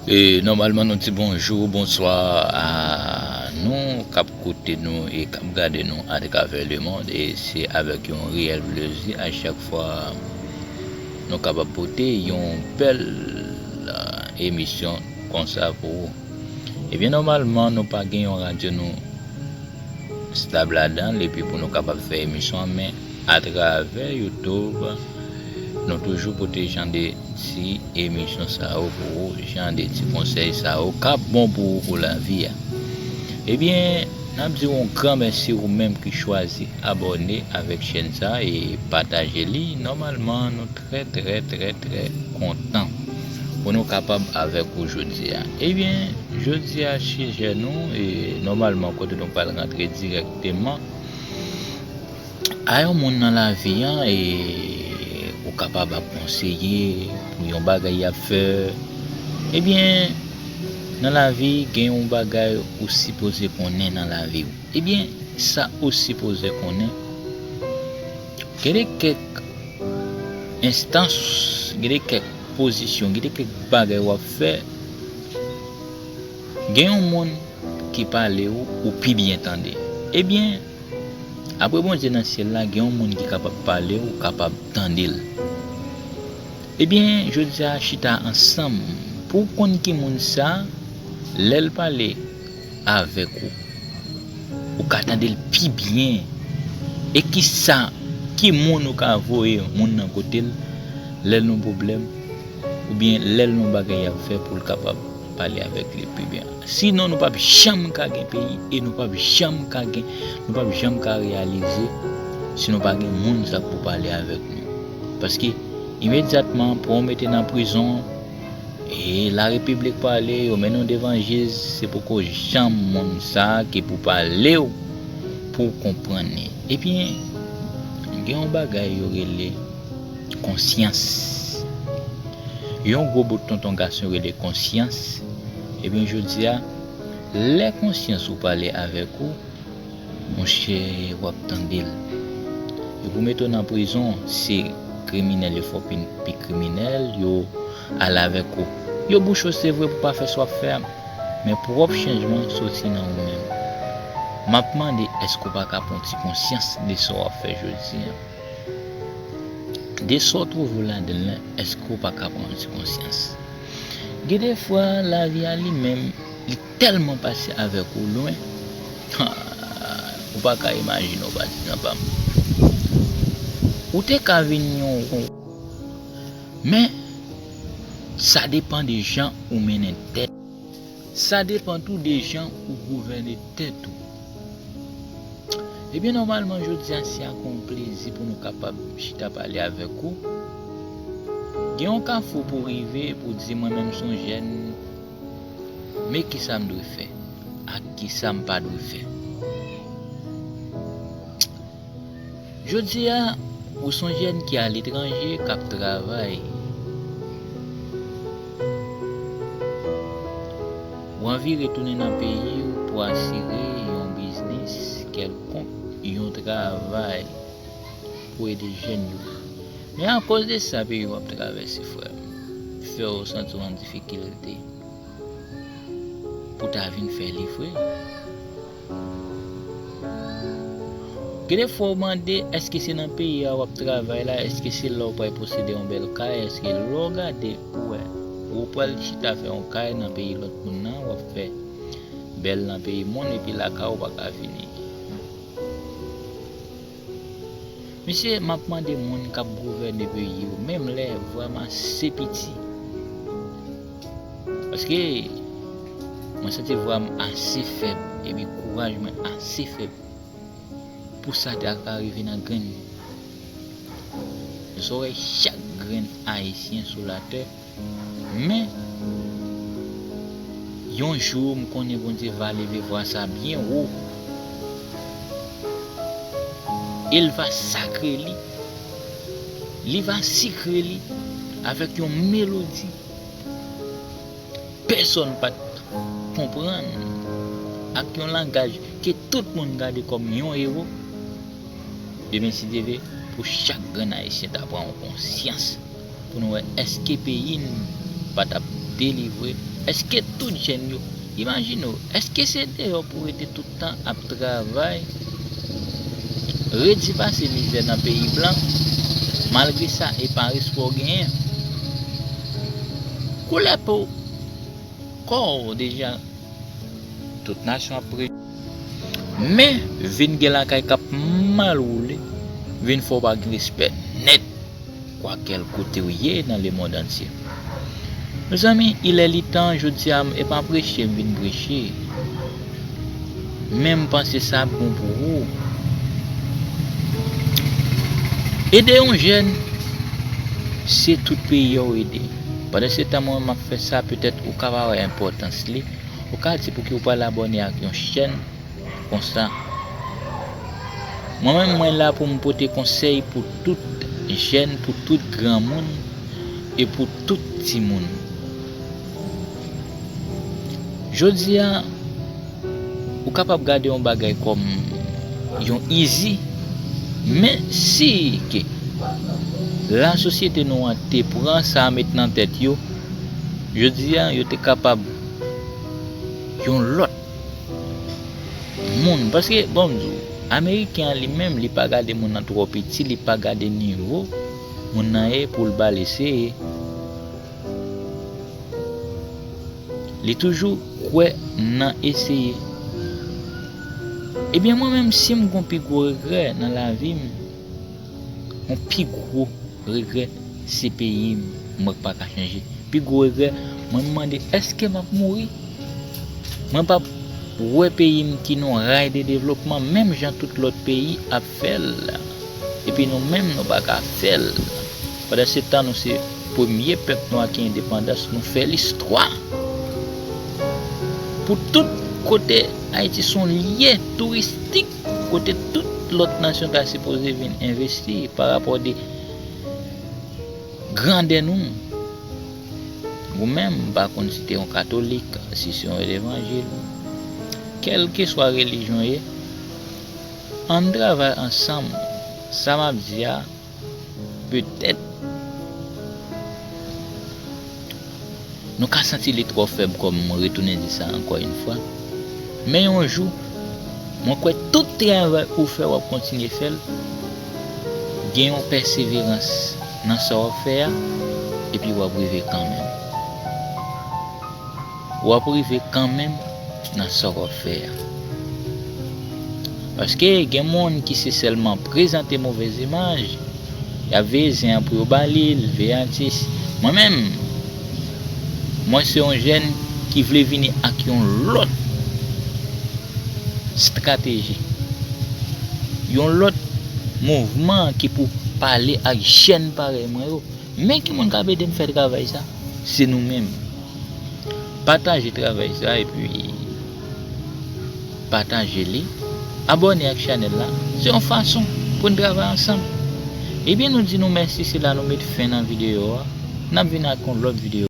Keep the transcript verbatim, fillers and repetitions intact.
E nòmalman, nou di bonjou, bonswa a nou k ap koute nou e k ap gade nou atravè lemonn. E se avèk yon reyèl plezi a chak fwa nou kapab pote yon bèl, a, emisyon konsa pou ou. Ebyen, nòmalman, nou pa gen yon radyo nou stab ladan l, epi pou nou kapab fè emisyon an, men atravè YouTube, nou toujou pote jan de ti emisyon sa yo pou ou, jan de ti konsèy sa yo k ap bon pou ou pou lavi a. Ebyen, n ap di w yon gran mèsi ou menm ki chwazi abòne avèk chèn sa e pataje li. Nòmalman, nou trè, trè, trè, trè kontan pou nou kapab avèk ou jodi a. Ebyen, jodi a, sijè nou, e nòmalman, kote nou pral rantre dirèkteman, a yon moun nan lavi an, e ou kapab ap konseye pou yon bagay y ap fè. Ebyen, nan lavi, gen yon bagay ou sipoze konnen nan lavi w. Ebyen, sa ou sipoze konnen, gen de kèk enstans, gen de kèk pozisyon, gen de kèk bagay w ap fè, gen yon moun ki pale w, ou pi byen tande. Ebyen, apre Bondye nan syèl la, gen yon moun ki kapab pale w, ou kapab tande l. Ebyen, jodi a, chita ansanm pou w konn ki moun sa, lè l pale avèk ou, ou ka tande l pi byen. E ki sa, ki moun ou ka voye moun nan kote l, lè l nan pwoblèm, oubyen lè l nan bagay y ap fè pou l kapab pale avèk li pi byen. Sinon, nou p ap janm ka gen peyi e nou p ap janm ka gen, nou p ap janm ka reyalize si nou pa gen moun sa k pou pale avèk nou. Paske, imedyatman, pou yo mete nan prizon, e larepiblik pale, yo mennen w devan jij, se poko janm moun sa ki pou pale w pou w konprann li. Ebyen, gen yon bagay yo rele konsyans. Yon gwo bout tonton gason rele konsyans. Ebyen, jodi a, lè konsyans ou pale avèk ou, monchè, w ap tande l. Yo pou mete w nan prizon, se kriminèl yo fè w pi, pi kriminèl, yo al avèk ou. Yo bouche w, se vre, pou pa fè sa w ap fè a, men pwòp chanjman soti nan ou menm. M ap mande, èske w pa ka pran ti konsyans de sa w ap fè jodi a? De sa w twouve w ladan l lan, èske w pa ka pran yon ti konsyans? Gen de fwa, lavi a li menm, li tèlman pase avèk ou lwen, ou pa ka imajine w, patizan pa m. Ou te ka vin yon, men, sa depann de jan ou mennen tèt. Sa depann tou de jan ou gouvène tèt ou. Ebyen, nòmalman, jodi a, se ak yon plezi pou nou kapab chita pale avèk ou. Gen yon kafou pou rive, pou di, mwen menm, se yon jèn, men ki sa m dwe fè, ak ki sa m pa dwe fè. Jodi a, ou se yon jèn ki aletranje, k ap travay. Ou anvi retounen nan peyi w pou asire yon biznis kèlkonk, yon travay pou ede jèn yo. Men akoz de sa peyi w ap travèse, frè m, fè w santi w an difikilte pou ta vin fè li vre. Gen de fwa w mande, èske se nan peyi a w ap travay la, èske se la w pral posede yon bèl kay, èske lè w gade pou wè, ou pral chita fè yon kay nan peyi lòt moun nan, w ap fè bèl nan peyi moun, epi lakay ou pa ka vini. Mesye, m ap mande moun k ap gouvène peyi yo, menm lè vwa m ase piti. Paske mwen santi vwa m ase fèb, epi kouraj mwen ase fèb pou sa ta ka rive nan grenn zòrèy chak grenn Ayisyen sou latè. Men, yon jou, m konnen Bondye va leve vwa sa byen wo. E l va sakre li. Li va sikre li avèk yon melodi pèsonn pa t konprann, ak yon langaj ke tout moun gade kòm yon ewo. Demen, si Dye vle, pou chak grenn Ayisyen ta pran yon konsyans, pou nou wè èske peyi n pa t ap delivre? Èske tout jèn yo, imajine w, èske se deyò pou rete tout tan ap travay, redi pase mizè nan peyi blan, malgre sa e pa respè w genyen? Koulè po kò w deja, tout nasyon ap pre. Men, vin gen lakay k ap mal woule, vin fè w pa gen respè nèt, kwakèl kote w ye nan lemonn antye. Mezanmi, il est le temps, jodi a, e pa preche m vin preche. Men m panse sa ap bon pou ou. Ede yon jèn, se tout peyi a w ede. Pandan se tan mwen menm m ap fè sa, petèt ou ka pa wè enpòtans li. Ou ka di pouki ou pral abòne ak yon chèn konsa. Mwen menm, mwen la pou m pote konsèy pou tout jèn, pou tout granmoun e pou tout timoun. Jodi a, ou kapab gade yon bagay kòm yon izi, men si ke lasosyete nou an te pran sa met nan tèt yo, jodi a, yo te kapab yon lòt moun. Paske, bon, m di w, Ameriken an li menm, li pa gade moun nan twò piti, li pa gade nivo moun nan ye pou l ba l eseye. Li toujou kwè nan eseye. Ebyen, mwen menm, si m gon pi gwo regrè nan lavi m, yon pi gwo regrè, se peyi m, mwen k pa ka chanje. Pi gwo regrè, mwen m mande, èske m ap mouri? Mwen p ap wè peyi m ki nan yon ray de devlopman, menm jan tout lòt peyi ap fè l. Epi nou menm, nou pa ka fè l. Pandan se tan, nou se premye pèp nwa ki endepandans, nou fè listwa. Pou tout kote, Ayiti se yon lye touristik kote tout lòt nasyon ta sipoze vin envesti pa rapò de grandè nou. Ou menm, m pa konn si te yon katolik, si se yon levanjil, kèlkeswa relijyon w ye, ann travay ansanm. Sa m ap di a, petèt nou ka santi li twò fèb, kòm mwen retounen di sa ankò yon fwa. Men yon jou, mwen kwè tout travay ou fè, w ap kontinye fè l. Gen yon pèseverans nan sa w ap fè a, epi w ap rive kanmenm. W ap rive kanmenm nan sa w ap fè a. Paske gen moun ki se sèlman prezante movèz imaj, y ap veye zen an pou yo ba li l, veye atis. Mwen menm, mwen se yon jèn ki vle vini ak yon lòt estrateji, yon lòt mouvman ki pou pale ak jèn parèy mwen yo. Men ki moun k ap ede m fè travay sa? Se nou menm. Pataje travay sa epi pataje li. Abòne ak chanèl la. Se yon fason pou n travay ansanm. Ebyen, nou di nou mèsi, se la nou met fen nan videyo a. N ap vin ak yon lòt videyo.